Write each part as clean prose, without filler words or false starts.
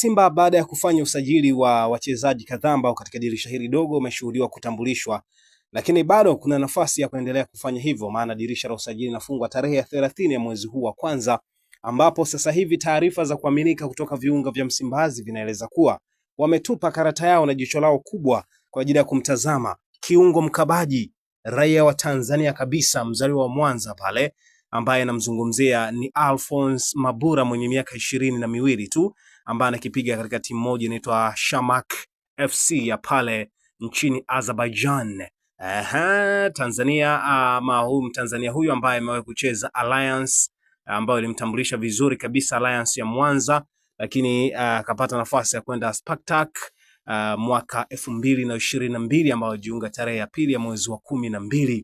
Simba baada ya kufanya usajili wa wachezaji kadhaa ambao katika dirisha hili dogo umeshuhudiwa kutambulishwa, lakini bado kuna nafasi ya kuendelea kufanya hivyo, maana dirisha la usajili linafungwa tarehe ya 30 ya mwezi huu wa kwanza, ambapo sasa hivi taarifa za kuaminika kutoka viunga vya Msimbazi vinaeleza kuwa wametupa karata yao na jicho lao kubwa kwa ajili ya kumtazama kiungo mkabaji raia wa Tanzania kabisa, mzaliwa wa Mwanza pale, ambaye namzungumzia ni Alphonce Mabura mwenye miaka 22 tu, ambaye anakipiga katika timu moja inaitwa Shamak FC ya pale nchini Azerbaijan. Aha, Tanzania ama huyu Mtanzania huyu ambaye amewahi kucheza Alliance ambayo ilimtambulisha vizuri kabisa Alliance ya Mwanza, lakini akapata nafasi ya kwenda Spartak mwaka 2022 ambao alijiunga tarehe ya pili ya mwezi wa 12.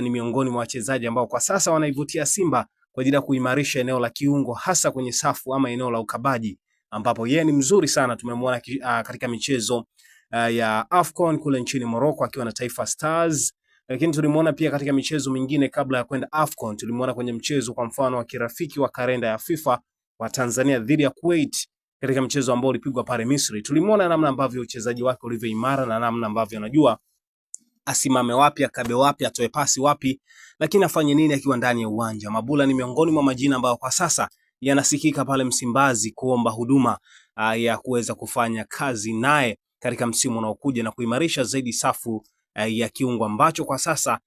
Ni miongoni mwa wachezaji ambao kwa sasa wanaivutia Simba kwa ajili ya kuimarisha eneo la kiungo hasa kwenye safu ama eneo la ukabaji ambapo yeye ni mzuri sana. Tumemwona katika michezo ya AFCON kule nchini Morocco akiwa na Taifa Stars, lakini tulimwona pia katika michezo mingine kabla ya kwenda AFCON. Tulimwona kwenye mchezo kwa mfano wa kirafiki wa kalenda ya FIFA wa Tanzania dhidi ya Kuwait katika mchezo ambao ulipigwa pale Misri. Tulimwona namna ambavyo uchezaji wake ulivyo imara na namna ambavyo anajua asimame wapi, akabe wapi, atoe pasi wapi, lakini afanye nini akiwa ndani ya uwanja. Mabula ni miongoni mwa majina ambayo kwa sasa yanasikika pale Msimbazi kuomba huduma ya kuweza kufanya kazi naye katika msimu unaokuja na kuimarisha zaidi safu ya kiungo ambacho kwa sasa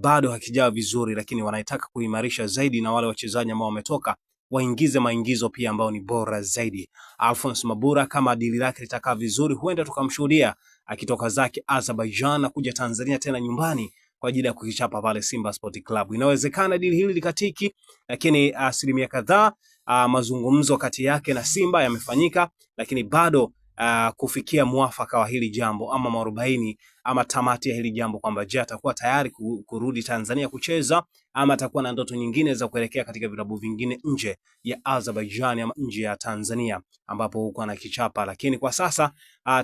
bado hakijawa vizuri, lakini wanaitaka kuimarisha zaidi na wale wachezaji ambao wametoka waingize maingizo pia ambao ni bora zaidi. Alphonce Mabura kama dili lake litakaa vizuri, huenda tukamshuhudia akitoka zake Azerbaijan na kuja Tanzania tena nyumbani kwa ajili ya kukichapa pale Simba Sport Club. Inawezekana dili hili likatiki, lakini asilimia kadhaa mazungumzo kati yake na Simba yamefanyika, lakini bado kufikia mwafaka wa hili jambo ama mwarobaini ama tamati ya hili jambo kwamba je, atakuwa tayari kurudi Tanzania kucheza ama atakuwa na ndoto nyingine za kuelekea katika vilabu vingine nje ya Azerbaijan ama nje ya Tanzania ambapo huko anakichapa. Lakini kwa sasa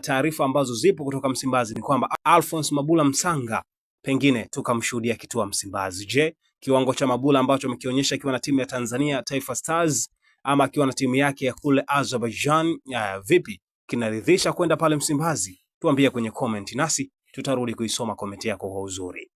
taarifa ambazo zipo kutoka Msimbazi ni kwamba Alphonce Mabula Msanga pengine tukamshuhudia kitua Msimbazi. Je, kiwango cha Mabula ambacho amekionyesha akiwa na timu ya Tanzania Taifa Stars ama akiwa na timu yake ya kule Azerbaijan, vipi, kinaridhisha kwenda pale Msimbazi? Tuambie kwenye comment, nasi tutarudi kuisoma comment yako kwa uzuri.